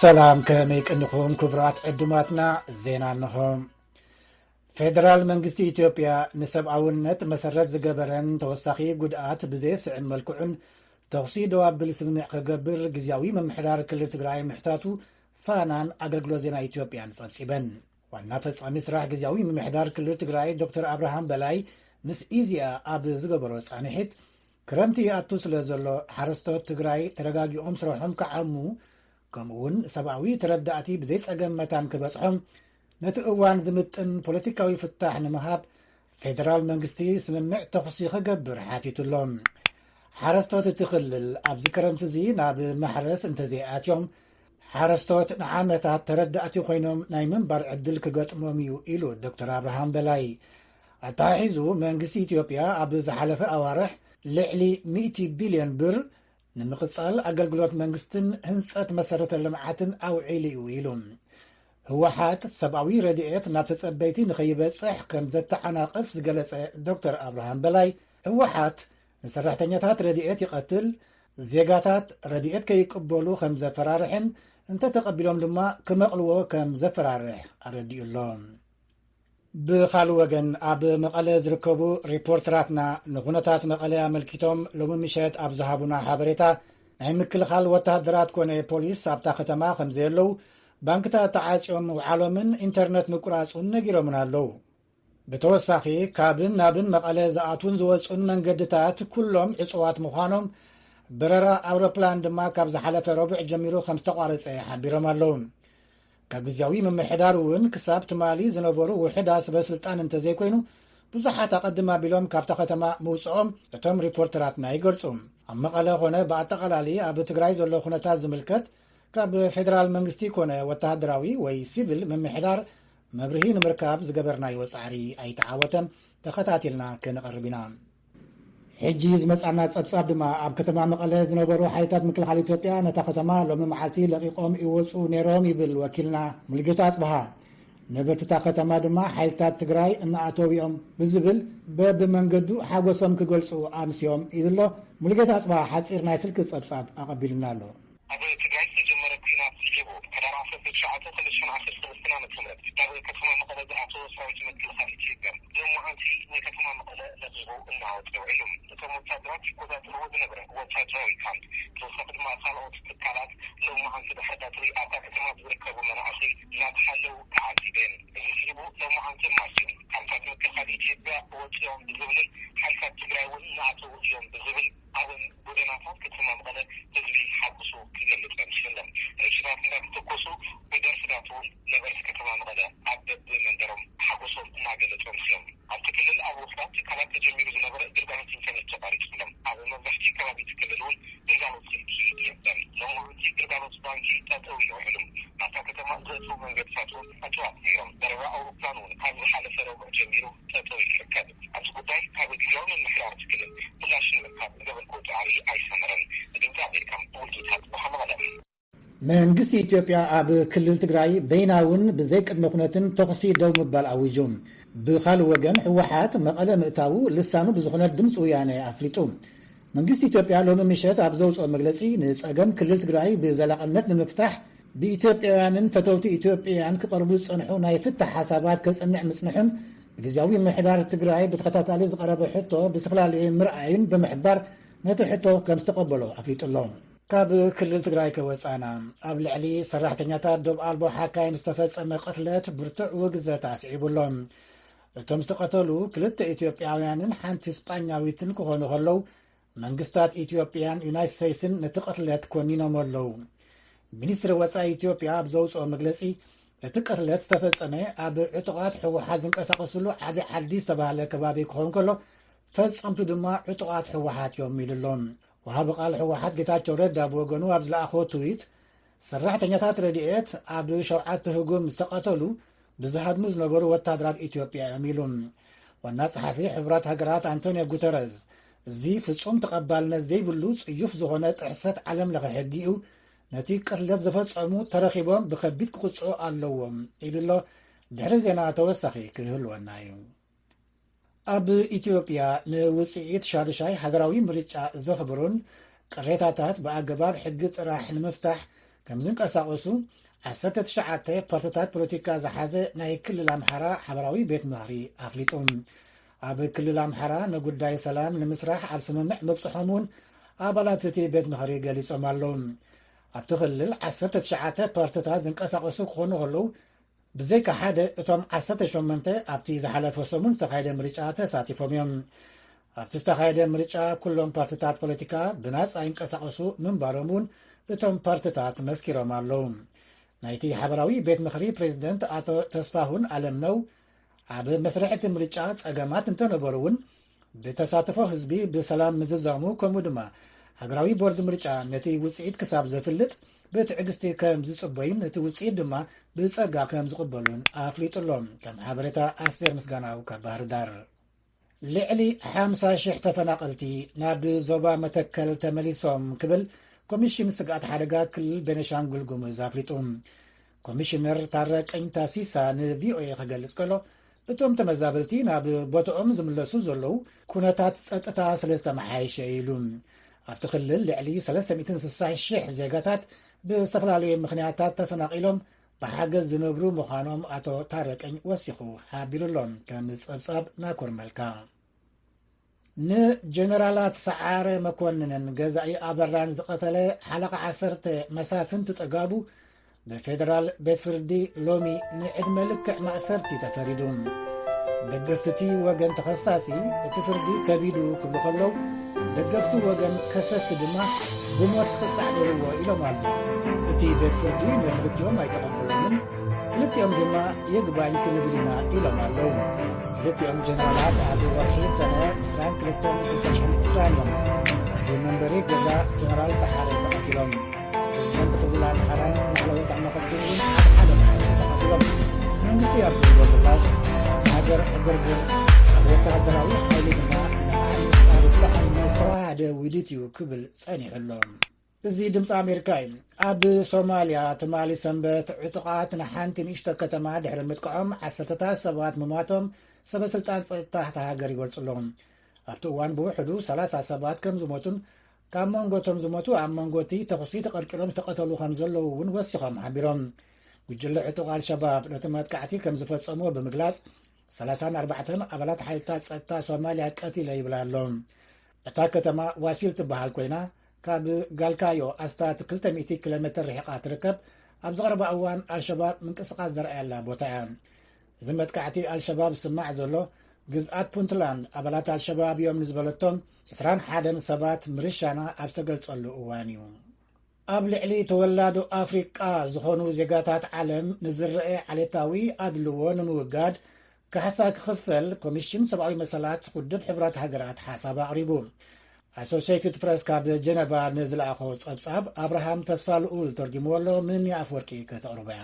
ሰላም፣ ከመይ ቀኒኹም ክቡራት ዕዱማትና? ዜና እንሆ። ፌደራል መንግስቲ ኢትዮጵያ ንሰብኣውነት መሰረት ዝገበረን ተወሳኺ ጉድኣት ብዘየስዕብ መልክዑን ተኹሲ ደው ኣብል ስምምዕ ክገብር ግዝያዊ ምምሕዳር ክልል ትግራይ ምሕታቱ ፋናን ኣገልግሎት ዜና ኢትዮጵያን ጸብጺበን። ዋና ፈጻሚ ስራሕ ግዝያዊ ምምሕዳር ክልል ትግራይ ዶክተር ኣብርሃም በላይ ምስ ኢዜኣ ኣብ ዝገበሮ ጻንሒት፣ ክረምቲ ይኣቱ ስለ ዘሎ ሓረስቶት ትግራይ ተረጋጊኦም ስራሖም ክዓሙ፣ ከምኡ እውን ሰብኣዊ ተረዳእቲ ብዘይጸገም መታን ክበጽሖም ነቲ እዋን ዝምጥን ፖለቲካዊ ፍታሕ ንምሃብ ፌደራል መንግስቲ ስምምዕ ተኹሲ ክገብር ሓቲቱ ኣሎ። ሓረስቶት እቲ ክልል ኣብዚ ክረምቲ እዚ ናብ ማሕረስ እንተዘይኣትዮም፣ ሓረስቶት ንዓመታት ተረዳእቲ ኮይኖም ናይ ምንባር ዕድል ክገጥሞም እዩ ኢሉ ዶክተር ኣብርሃም በላይ። ኣተሓሒዙ መንግስቲ ኢትዮጵያ ኣብ ዝሓለፈ ኣዋርሕ ልዕሊ ሚእቲ ቢልዮን ብር ንምቕጻል ኣገልግሎት መንግስትን ህንጸት መሰረተ ልምዓትን ኣውዒሉ እዩ ኢሉ። ህወሓት ሰብኣዊ ረድኤት ናብ ተጸበይቲ ንኸይበጽሕ ከም ዘተዓናቕፍ ዝገለጸ ዶክተር ኣብርሃም በላይ፣ ህወሓት ንሰራሕተኛታት ረድኤት ይቐትል፣ ዜጋታት ረድኤት ከይቅበሉ ከም ዘፈራርሕን እንተተቐቢሎም ድማ ክመቕልዎ ከም ዘፈራርሕ ኣረዲኡ ኣሎ። ብኻልእ ወገን፣ ኣብ መቐለ ዝርከቡ ሪፖርተራትና ንኹነታት መቐለ ኣመልኪቶም ሎሚ ምሸት ኣብ ዝሃቡና ሓበሬታ፣ ናይ ምክልኻል ወተሃደራት ኮነ ፖሊስ ኣብታ ከተማ ከም ዘየለዉ፣ ባንክታት ተዓጽዮም ምውዓሎምን ኢንተርነት ምቁራጹን ነጊሮምና ኣለዉ። ብተወሳኺ፣ ካብን ናብን መቐለ ዝኣትዉን ዝወጹን መንገድታት ኩሎም ዕጹዋት ምዃኖም፣ በረራ ኣውሮፕላን ድማ ካብ ዝሓለፈ ረቡዕ ጀሚሩ ከም ዝተቋረጸ ሓቢሮም ኣለዉ። ካብ ግዝያዊ ምምሕዳር እውን ክሳብ ትማሊ ዝነበሩ ውሑዳት ሰበ ስልጣን እንተዘይኮይኑ፣ ብዙሓት ኣቐድም ኣቢሎም ካብታ ከተማ ምውጽኦም እቶም ሪፖርተራትና ይገልጹ። ኣብ መቐለ ኾነ ብኣጠቓላሊ ኣብ ትግራይ ዘሎ ኩነታት ዝምልከት ካብ ፌደራል መንግስቲ ኮነ ወተሃደራዊ ወይ ሲቪል ምምሕዳር መብርሂ ንምርካብ ዝገበርናዮ ጻዕሪ ኣይተዓወተን። ተኸታቲልና ክንቐርብ ኢና። ሕጂ ዝመጻና ጸብጻብ ድማ፣ ኣብ ከተማ መቐለ ዝነበሩ ሓይልታት ምክልኻል ኢትዮጵያ ነታ ከተማ ሎሚ መዓልቲ ለቒቖም ይወጹ ነይሮም ይብል ወኪልና ሙሉጌታ ኣጽብሃ። ነበርቲ እታ ከተማ ድማ ሓይልታት ትግራይ እናኣተው እዮም ብዝብል በብመንገዱ ሓጎሶም ክገልጹ ኣምስዮም ኢሉ ኣሎ። ሙሉጌታ ኣጽብሃ ሓጺር ናይ ስልኪ ጸብጻብ ኣቐቢሉና ኣሎ። ኣብ ትግራይ ዝተጀመረ ኲናት ስዒቡ፣ ሕዳር ዓሰርተ ትሽዓተ ክልተ ሽሕን ዓሰርተ ሰለስተን ዓመተ ምህረት ናብ ከተማ መቐለ ዝኣተወ ሰራዊት ምክልኻል ኢትዮጵያ፣ ሎማዓንቲ ንከተማ መቐለ ለቒቑ እናወጸ ውዒሉ። እቶም ወታደራት ይቆጻጸርዎ ዝነበረ ወታደራዊ ካምፕ፣ ብተወሳኺ ድማ ካልኦት ትካላት፣ ሎማዓንቲ ብሕዳትሪ ኣብታ ከተማ ዝርከቡ መናእሰይ እናተሓለዉ ተዓዚበ። እዚ ስዒቡ፣ ሎማዓንቲ ማስዩ፣ ካምፕታት ምክልኻል ኢትዮጵያ ወጺኦም ብዝብልን ሓይልታት ትግራይ እውን እናኣተዉ እዮም ብዝብል ኣብ ጎደናታት ከተማ መቐለ ህዝቢ ሓጎሱ ክገልጽ ኣምሲሉ። ረሽናት እንዳተተኮሱ፣ ብደርፍታት እውን ነበርቲ ከተማ መቐለ ኣብ በብመንደሮም ሓጎሶም እናገለጹ ኣምስዮም። ኣብቲ ክልል ኣብ ውሑዳት ትካላት ተጀሚሩ ዝነበረ ግልጋሎት ኢንተርኔት ተቋሪጹ ኣሎ። ኣብ መብዛሕትኡ ከባቢ እቲ ክልል እውን ግልጋሎት ስልኪ የለን። ሎማዓንቲ ግልጋሎት ባንኪ ጠጠው ኢሉ ውዒሉ። ናብታ ከተማ ዘእትዉ መንገድታት እውን ዕጹዋት ነይሮም። በረራ ኣውሮፕላን እውን ካብ ዝሓለፈ ረቡዕ ጀሚሩ ጠጠው ይርከብ። ኣብዚ ጉዳይ ካብ ግዝያዊ ምምሕዳር እቲ ክልል ምላሽ ንምርካብ ዝገበርኩዎ ጻዕሪ ኣይሰመረን። ንድምጺ ኣሜሪካ፣ ሙሉጌታ ኣጽብሃ፣ መቐለ። መንግስቲ ኢትዮጵያ ኣብ ክልል ትግራይ በይናውን ብዘይ ቅድመ ኩነትን ተኹሲ ደው ምባል ኣዊጁ። ብኻልእ ወገን፣ ህወሓት መቐለ ምእታዉ ልሳኑ ብዝኾነ ድምፂ ወያነ ኣፍሊጡ። መንግስቲ ኢትዮጵያ ሎሚ ምሸት ኣብ ዘውፅኦ መግለፂ፣ ንፀገም ክልል ትግራይ ብዘላቕነት ንምፍታሕ ብኢትዮጵያውያንን ፈተውቲ ኢትዮጵያን ክቐርቡ ዝፀንሑ ናይ ፍታሕ ሓሳባት ከፅንዕ ምፅንሑን፣ ብግዝያዊ ምምሕዳር ትግራይ ብተኸታታሊ ዝቐረበ ሕቶ ብዝተፈላለየ ምርኣይን ብምሕባር፣ ነቲ ሕቶ ከም ዝተቐበሎ ኣፍሊጡ ኣሎ። ካብ ክልል ትግራይ ከወፃና፣ ኣብ ልዕሊ ሰራሕተኛታት ዶብ ኣልቦ ሓካይም ዝተፈፀመ ቅትለት ብርቱዕ ውግዘት ኣስዒቡ ኣሎ። እቶም ዝተቐተሉ ክልተ ኢትዮጵያውያንን ሓንቲ ስጳኛዊትን ክኾኑ ከለዉ፣ መንግስታት ኢትዮጵያን ዩናይትድ ስቴትስን ነቲ ቅትለት ኮኒኖም ኣለዉ። ሚኒስትሪ ወፃኢ ኢትዮጵያ ኣብ ዘውፅኦ መግለፂ፣ እቲ ቅትለት ዝተፈጸመ ኣብ ዕጡቓት ህወሓት ዝንቀሳቐስሉ ዓቢ ዓዲ ዝተባህለ ከባቢ ክኸውን ከሎ፣ ፈጸምቱ ድማ ዕጡቓት ህወሓት እዮም ኢሉ ኣሎ። ወሃቢ ቃል ህወሓት ጌታቸው ረዳ ብወገኑ ኣብ ዝለኣኾ ትዊት፣ ሰራሕተኛታት ረድኤት ኣብ ሸውዓተ ህጉም ዝተቐተሉ ብዝሃድሙ ዝነበሩ ወታደራት ኢትዮጵያ እዮም ኢሉ። ዋና ጸሓፊ ሕቡራት ሃገራት ኣንቶኒዮ ጉተረዝ፣ እዚ ፍጹም ተቐባልነት ዘይብሉ ጽዩፍ ዝኾነ ጥሕሰት ዓለም ለኸ ሕጊ እዩ፣ ነቲ ቅትለት ዝፈጸሙ ተረኺቦም ብኸቢድ ክቕጽዑ ኣለዎም ኢሉ ኣሎ። ድሕሪ ዜና ተወሳኺ ክህልወና እዩ። ኣብ ኢትዮጵያ ንውጽኢት ሻዱሻይ ሃገራዊ ምርጫ ዘኽብሩን ቅሬታታት ብኣገባብ ሕጊ ጥራሕ ንምፍታሕ ከም ዝንቀሳቐሱ ዓሰርተ ትሽዓተ ፓርትታት ፖለቲካ ዝሓዘ ናይ ክልል ኣምሓራ ሓበራዊ ቤት ምኽሪ ኣፍሊጡ። ኣብ ክልል ኣምሓራ ንጉዳይ ሰላም ንምስራሕ ኣብ ስምምዕ ምብፅሖም እውን ኣባላት እቲ ቤት ምኽሪ ገሊጾም ኣለዉ። ኣብቲ ክልል ዓሰርተ ትሽዓተ ፓርትታት ዝንቀሳቐሱ ክኾኑ ከለዉ፣ ብዘይካ ሓደ እቶም ዓሰርተ ሸሞንተ ኣብቲ ዝሓለፈ ሰሙን ዝተኻየደ ምርጫ ተሳቲፎም እዮም። ኣብቲ ዝተኻየደ ምርጫ ኩሎም ፓርትታት ፖለቲካ ብናጻ ይንቀሳቐሱ ምንባሮም እውን እቶም ፓርትታት መስኪሮም ኣለዉ። ናይቲ ሓበራዊ ቤት ምኽሪ ፕሬዝደንት ኣቶ ተስፋሁን ኣለምነው፣ ኣብ መስርሕ እቲ ምርጫ ጸገማት እንተነበሩ እውን ብተሳትፎ ህዝቢ ብሰላም ምዝዛሙ፣ ከምኡ ድማ ሃገራዊ ቦርድ ምርጫ ነቲ ውጽኢት ክሳብ ዘፍልጥ ብትዕግስቲ ከም ዝጽበዩን ነቲ ውጽኢት ድማ ብጸጋ ከም ዝቕበሉን ኣፍሊጡ ኣሎ። ከም ሓበሬታ ኣስቴር ምስጋናው ካብ ባህር ዳር። ልዕሊ ሓምሳ ሽሕ ተፈናቐልቲ ናብ ዞባ መተከል ተመሊሶም ክብል ኮሚሽን ስግኣት ሓደጋ ክልል ቤኒሻንጉል ጉሙዝ ኣፍሊጡ። ኮሚሽነር ታረቀኝ ታሲሳ ንቪኦኤ ክገልጽ ከሎ፣ እቶም ተመዛበልቲ ናብ ቦታኦም ዝምለሱ ዘለዉ ኩነታት ጸጥታ ስለ ዝተመሓየሸ ኢሉ። ኣብቲ ክልል ልዕሊ ሰለስተ ሚእትን ስሳን ሽሕ ዜጋታት ብዝተፈላለዩ ምኽንያታት ተፈናቒሎም ብሓገዝ ዝነብሩ ምዃኖም ኣቶ ታረቀኝ ወሲኹ ሓቢሩ ኣሎ። ከም ጸብጻብ ናኮር መልካ። ንጀነራላት ሰዓረ መኮንንን ገዛኢ ኣበራን ዝቐተለ ሓለቓ ዓሰርተ መሳፍንቲ ጠጋቡ ብፌደራል ቤት ፍርዲ ሎሚ ንዕድመ ልክዕ ማእሰርቲ ተፈሪዱ። ደገፍቲ ወገን ተኸሳሲ እቲ ፍርዲ ከቢዱ ክብሉ ከለዉ፣ ደገፍቲ ወገን ከሰስቲ ድማ ብሞት ክቕጻዕ ነይርዎ ኢሎም ኣለዉ። እቲ ቤት ፍርዲ ንክልቲኦም ኣይተቐበሎምን። ክልቲኦም ድማ ይግባኝ ክንብል ኢና ኢሎም ኣለዉ። ክልቲኦም ጀነራላት ኣብ ወርሒ ሰነ ዕስራን ክልተን ክልተ ሽሕን ዕስራን እዮም ኣብ መንበሪ ገዛ ጀነራል ሰዓረ ተቐቲሎም። ፕሬዝደንት ክቡላ ኣምሓራን ላዕለዎት ኣማኸርትን እውን ኣብ ሓደ መዓልቲ ተቐቲሎም። መንግስቲ ኣብ ዝህቦ ምላሽ፣ ሃገር ዕግርግር፣ ኣብ ወተሃደራዊ ሓይሊ ድማ ንዓል ኣብ ዝበዓል ዝተዋሃደ ውዲት እዩ ክብል ጸኒሑ ኣሎ። እዚ ድምፂ ኣሜሪካ እዩ። ኣብ ሶማልያ ትማሊ ሰንበት ዕጡቓት ንሓንቲ ንእሽቶ ከተማ ድሕሪ ምጥቃዖም ዓሰርተታት ሰባት ምሟቶም ሰበ ስልጣን ጸጥታ እታ ሃገር ይገልጹ ኣለዉ። ኣብቲ እዋን ብውሕዱ ሰላሳ ሰባት ከም ዝሞቱን ካብ መንጎ እቶም ዝሞቱ ኣብ መንጎ እቲ ተኹሲ ተቐርቂሮም ዝተቐተሉ ከም ዘለዉ እውን ወሲኾም ሓቢሮም። ጉጅለ ዕጡቕ ኣልሸባብ ነቲ መጥቃዕቲ ከም ዝፈጸሞ ብምግላጽ፣ ሰላሳን ኣርባዕተን ኣባላት ሓይልታት ጸጥታ ሶማልያ ቀቲለ ይብል ኣሎ። እታ ከተማ ዋሲል ትበሃል ኮይና፣ ካብ ጋልካዮ ኣስታት ክልተ ሚእቲ ኪሎ ሜትር ርሒቓ ትርከብ። ኣብ ዝቐረባ እዋን ኣልሸባብ ምንቅስቓስ ዘርኣየላ ቦታ እያ። እዚ መጥቃዕቲ ኣልሸባብ ዝስማዕ ዘሎ፣ ግዝኣት ፑንትላንድ ኣባላት ኣልሸባብ እዮም ንዝበለቶም ዕስራን ሓደን ሰባት ምርሻና ኣብ ዝተገልጸሉ እዋን እዩ። ኣብ ልዕሊ ተወላዶ ኣፍሪቃ ዝኾኑ ዜጋታት ዓለም ንዝረአ ዓሌታዊ ኣድልዎ ንምውጋድ ካሕሳ ክኽፈል ኮሚሽን ሰብኣዊ መሰላት ውድብ ሕቡራት ሃገራት ሓሳብ ኣቕሪቡ። ኣሶሲየትድ ፕረስ ካብ ጀነቫ ንዝለኣኾ ጸብጻብ ኣብርሃም ተስፋ ልኡል ተርጊምዎ ኣሎ። ምንያ ኣፍወርቂ ከተቕርቦ እያ።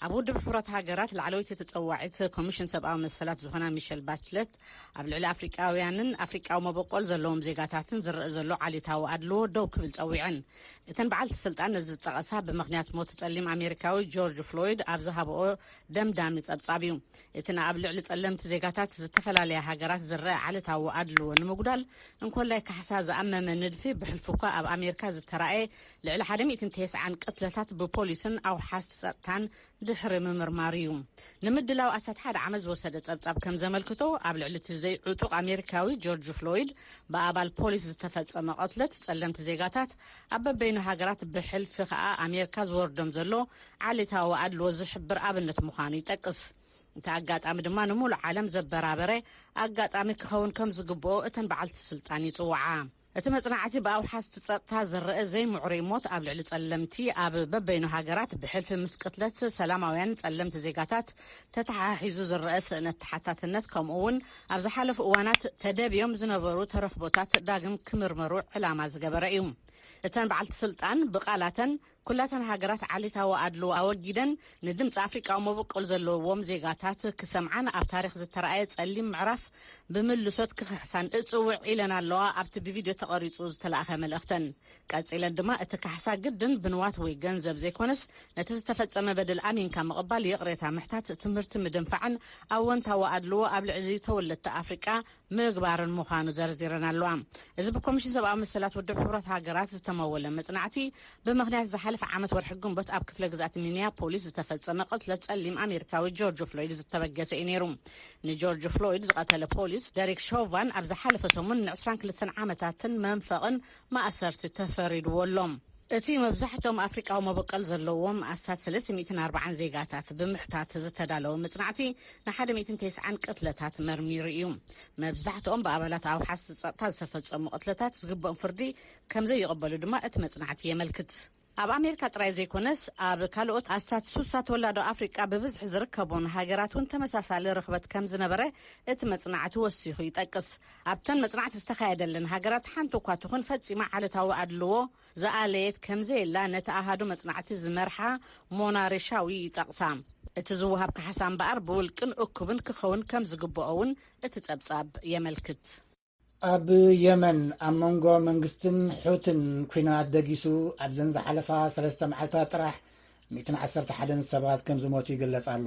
ኣብ ውድብ ሕቡራት ሃገራት ላዕለወይቲ ተጸዋዒት ኮሚሽን ሰብኣዊ መሰላት ዝኾና ሚሸል ባችለት፣ ኣብ ልዕሊ ኣፍሪቃውያንን ኣፍሪቃዊ መበቆል ዘለዎም ዜጋታትን ዝረአ ዘሎ ዓሌታዊ ኣድልዎ ደው ክብል ጸዊዐን። እተን በዓልቲ ስልጣን ነዚ ዝጠቐሳ ብምኽንያት ሞት ጸሊም ኣሜሪካዊ ጆርጅ ፍሎይድ ኣብ ዝሃብኦ ደምዳሚ ጸብጻብ እዩ። እቲ ንኣብ ልዕሊ ጸለምቲ ዜጋታት ዝተፈላለያ ሃገራት ዝረአ ዓሌታዊ ኣድልዎ ንምጉዳል እንኮላይ ካሕሳ ዝኣመመ ንድፊ ብሕልፊ እኳ ኣብ ኣሜሪካ ዝተራእየ ልዕሊ ሓደ ሚእትን ተስዓን ቅትለታት ብፖሊስን ኣውሓስቲ ጸጥታን ድሕሪ ምምርማር እዩ። ንምድላው ኣስታት ሓደ ዓመት ዝወሰደ ጸብጻብ ከም ዘመልክቶ፣ ኣብ ልዕሊ እቲ ዘይዕጡቕ ኣሜሪካዊ ጆርጅ ፍሎይድ ብኣባል ፖሊስ ዝተፈጸመ ቅትለት ጸለምቲ ዜጋታት ኣብ በበይኑ ሃገራት ብሕልፊ ከኣ ኣሜሪካ ዝወርዶም ዘሎ ዓሌታዊ ኣድልዎ ዝሕብር ኣብነት ምዃኑ ይጠቅስ። እቲ ኣጋጣሚ ድማ ንሙሉእ ዓለም ዘበራበረ ኣጋጣሚ ክኸውን ከም ዝግብኦ እተን በዓልቲ ስልጣን ይጽውዓ። እቲ መጽናዕቲ ብኣውሓስቲ ጸጥታ ዝረአ ዘይምዕሩይ ሞት ኣብ ልዕሊ ጸለምቲ ኣብ በበይኑ ሃገራት ብሕልፊ ምስ ቅትለት ሰላማውያን ጸለምቲ ዜጋታት ተተሓሒዙ ዝረአ ስእነት ተሓታትነት፣ ከምኡ እውን ኣብ ዝሓለፉ እዋናት ተደብዮም ዝነበሩ ተረኽቦታት ዳግም ክምርመሩ ዕላማ ዝገበረ እዩ። እተን በዓልቲ ስልጣን ብቓላተን፣ ኩላተን ሃገራት ዓሌታዊ ኣድልዎ ኣወጊደን ንድምፂ ኣፍሪቃዊ መበቆል ዘለዎም ዜጋታት ክሰምዓን ኣብ ታሪኽ ዝተረኣየ ጸሊም ምዕራፍ ብምልሶት ክኽሕሳን እጽውዕ ኢለን ኣለዋ። ኣብቲ ብቪድዮ ተቐሪጹ ዝተላእኸ መልእኽተን ቀጺለን ድማ፣ እቲ ካሕሳ ግድን ብንዋት ወይ ገንዘብ ዘይኮነስ፣ ነቲ ዝተፈጸመ በደል ኣሚንካ ምቕባል፣ ይቕሬታ ምሕታት፣ ትምህርቲ ምድንፋዕን ኣወንታዊ ኣድልዎ ኣብ ልዕሊ ተወለድቲ ኣፍሪቃ ምግባርን ምዃኑ ዘርዚረን ኣለዋ። እዚ ብኮሚሽን ሰብኣዊ መሰላት ውድብ ሕቡራት ሃገራት ዝተመወለ መጽናዕቲ፣ ብምኽንያት ዝሓለፈ ዓመት ወርሒ ግንቦት ኣብ ክፍለ ግዝኣት ሚኒያፖሊስ ዝተፈጸመ ቅትለት ጸሊም ኣሜሪካዊ ጆርጅ ፍሎይድ ዝተበገሰ እዩ ነይሩ። ንጆርጅ ፍሎይድ ዝቐተለ ፖሊስ ደሪክ ሾቫን ኣብ ዝሓለፈ ሰሙን ን22 ዓመታትን መንፈቕን ማእሰርቲ ተፈሪድዎ ኣሎ። እቲ መብዛሕትኦም ኣፍሪቃዊ መበቆል ዘለዎም ኣስታት ሰለስተ ሚእትን ኣርባዓን ዜጋታት ብምሕታት ዝተዳለወ መጽናዕቲ ንሓደ ሚእትን ተስዓን ቅትለታት መርሚሩ እዩ። መብዛሕትኦም ብኣባላት ኣውሓስ ጸጥታ ዝተፈጸሙ ቅትለታት ዝግብኦም ፍርዲ ከም ዘይቕበሉ ድማ እቲ መጽናዕቲ የመልክት። ኣብ ኣሜሪካ ጥራይ ዘይኮነስ፣ ኣብ ካልኦት ኣስታት ሱሳ ተወላዶ ኣፍሪቃ ብብዝሒ ዝርከቡን ሃገራት እውን ተመሳሳሊ ርኽበት ከም ዝነበረ እቲ መጽናዕቲ ወሲኹ ይጠቅስ። ኣብተን መጽናዕቲ ዝተኻየደለን ሃገራት ሓንቲ እኳ ትኹን ፈጺማ ዓለታዊ ኣድልዎ ዝኣለየት ከም ዘየላ ነቲ ኣሃዱ መጽናዕቲ ዝመርሓ ሞና ሬሻዊ ይጠቕሳ። እቲ ዝወሃብ ካሕሳ እምበኣር ብውልቅን እኩብን ክኸውን ከም ዝግብኦ እውን እቲ ጸብጻብ የመልክት። ኣብ የመን ኣብ መንጎ መንግስትን ሑትን ኲናት ደጊሱ ኣብዘን ዝሓለፋ ሰለስተ መዓልታት ጥራሕ ሚእትን ዓሰርተ ሓደን ሰባት ከም ዝሞቱ ይግለጽ ኣሎ።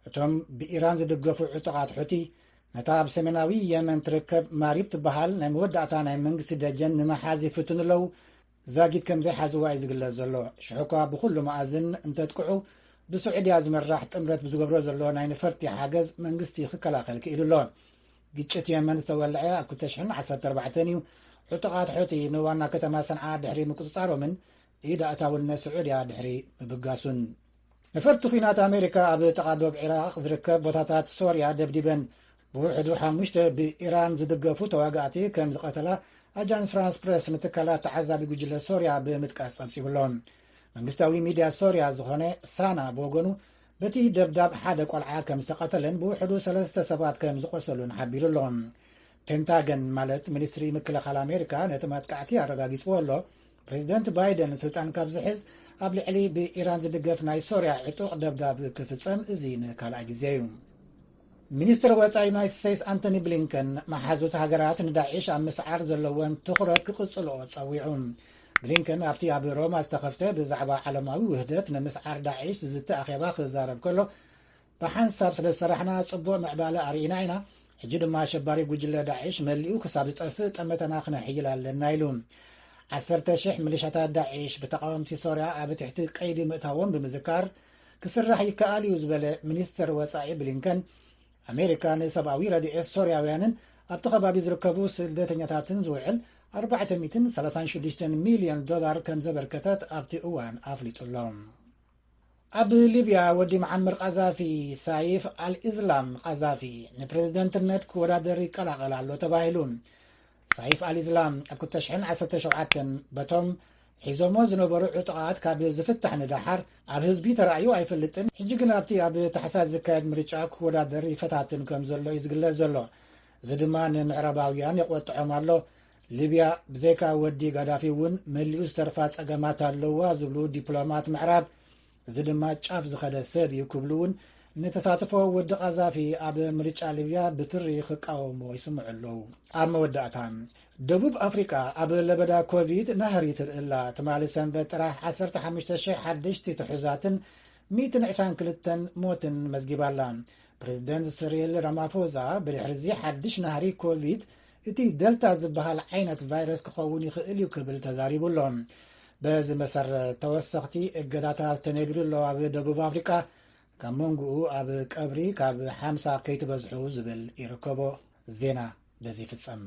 እቶም ብኢራን ዝድገፉ ዕጡቓት ሑቲ ነታ ኣብ ሰሜናዊ የመን ትርከብ ማሪብ ትበሃል ናይ መወዳእታ ናይ መንግስቲ ደጀን ንምሓዝ ይፍትኑ ኣለዉ። ዛጊት ከም ዘይሓዝዋ እዩ ዝግለጽ ዘሎ። ሽሕኳ ብኹሉ መኣዝን እንተጥቅዑ ብስዑድያ ዝመራሕ ጥምረት ብዝገብሮ ዘሎ ናይ ነፈርቲ ሓገዝ መንግስቲ ክከላኸል ክኢሉ ኣሎ። ግጭት የመን ዝተወልዐ ኣብ ክልተ ሽሕን ዓሰርተ ኣርባዕተን እዩ። ዕጡቓት ሑቲ ንዋና ከተማ ሰንዓ ድሕሪ ምቁጽጻሮምን ኢድ ኣእታውነት ስዑድያ ድሕሪ ምብጋሱን። ነፈርቲ ኲናት ኣሜሪካ ኣብ ጥቓ ዶብ ዒራቕ ዝርከብ ቦታታት ሶርያ ደብዲበን። ብውሕዱ ሓሙሽተ ብኢራን ዝድገፉ ተዋጋእቲ ከም ዝቐተላ ኣጃንስ ፍራንስ ፕረስ ንትካላት ተዓዛቢ ጉጅለ ሶርያ ብምጥቃስ ጸብጺቡ ኣሎ። መንግስታዊ ሚድያ ሶርያ ዝኾነ ሳና ብወገኑ በቲ ደብዳብ ሓደ ቆልዓ ከም ዝተቐተለን ብውሕዱ ሰለስተ ሰባት ከም ዝቖሰሉን ሓቢሩ ኣሎ። ፔንታገን ማለት ሚኒስትሪ ምክልኻል ኣሜሪካ ነቲ መጥቃዕቲ ኣረጋጊጽዎ ኣሎ። ፕሬዚደንት ባይደን ስልጣን ካብ ዝሕዝ ኣብ ልዕሊ ብኢራን ዝድገፍ ናይ ሶርያ ዕጡቕ ደብዳብ ክፍጸም እዚ ንካልኣይ ግዜ እዩ። ሚኒስትር ወጻኢ ዩናይትድ ስቴትስ ኣንቶኒ ብሊንከን መሓዙት ሃገራት ንዳዒሽ ኣብ ምስዓር ዘለወን ትኹረት ክቕጽልኦ ጸዊዑ። ብሊንከን ኣብቲ ኣብ ሮማ ዝተኸፍተ ብዛዕባ ዓለማዊ ውህደት ንምስዓር ዳዒሽ ዝዝቲ ኣኼባ ክዛረብ ከሎ ብሓንሳብ ስለ ዝሰራሕና ጽቡቕ ምዕባለ ኣርኢና ኢና። ሕጂ ድማ ኣሸባሪ ጉጅለ ዳዒሽ መሊኡ ክሳብ ዝጠፍእ ጠመተና ክነሕይል ኣለና ኢሉ። ዓሰርተ ሽሕ ሚሊሻታት ዳዒሽ ብተቓወምቲ ሶርያ ኣብ ትሕቲ ቀይዲ ምእታዎም ብምዝካር ክስራሕ ይከኣል እዩ ዝበለ ሚኒስትር ወጻኢ ብሊንከን ኣሜሪካ ንሰብኣዊ ረድኤት ሶርያውያንን ኣብቲ ከባቢ ዝርከቡ ስደተኛታትን ዝውዕል ኣርባዕተ ሚእትን ሰላሳን ሽዱሽተን ሚልዮን ዶላር ከም ዘበርከተት ኣብቲ እዋን ኣፍሊጡ ኣሎ። ኣብ ሊብያ ወዲ መዓመር ቃዛፊ ሳይፍ ኣልኢዝላም ቃዛፊ ንፕሬዝደንትነት ክወዳደር ይቀላቐል ኣሎ ተባሂሉ። ሳይፍ ኣልኢዝላም ኣብ ክልተ ሽሕን ዓሰርተ ሸውዓተን በቶም ሒዞሞ ዝነበሩ ዕጡቓት ካብ ዝፍታሕ ንደሓር ኣብ ህዝቢ ተራእዩ ኣይፈልጥን። ሕጂ ግን ኣብቲ ኣብ ታሕሳስ ዝካየድ ምርጫ ክወዳደር ይፈታትን ከም ዘሎ እዩ ዝግለጽ ዘሎ። እዚ ድማ ንምዕራባውያን የቆጥዖም ኣሎ። ሊብያ ብዘይካ ወዲ ጋዳፊ እውን መሊኡ ዝተርፋ ጸገማት ኣለዋ ዝብሉ ዲፕሎማት ምዕራብ፣ እዚ ድማ ጫፍ ዝኸደ ሰብ እዩ ክብሉ እውን ንተሳትፎ ወዲ ቃዛፊ ኣብ ምርጫ ሊብያ ብትሪ ክቃወሞ ይስምዑ ኣለዉ። ኣብ መወዳእታ፣ ደቡብ ኣፍሪቃ ኣብ ለበዳ ኮቪድ ናህሪ ትርኢ ኣላ። ትማሊ ሰንበት ጥራሕ ዓሰርተ ሓሙሽተ ሽሕ ሓደሽቲ ትሑዛትን ሚእትን ዕስራን ክልተን ሞትን መዝጊባ ኣላ። ፕሬዚደንት ስሪል ራማፎዛ ብድሕሪ እዚ ሓድሽ ናህሪ ኮቪድ እቲ ደልታ ዝበሃል ዓይነት ቫይረስ ክኸውን ይኽእል እዩ ክብል ተዛሪቡ ኣሎ። በዚ መሰረት ተወሰኽቲ እገዳታት ተነቢሩ ኣሎ። ኣብ ደቡብ ኣፍሪቃ ካብ መንጎኡ ኣብ ቀብሪ ካብ ሓምሳ ከይትበዝሑ ዝብል ይርከቦ። ዜና በዚ ይፍጸም።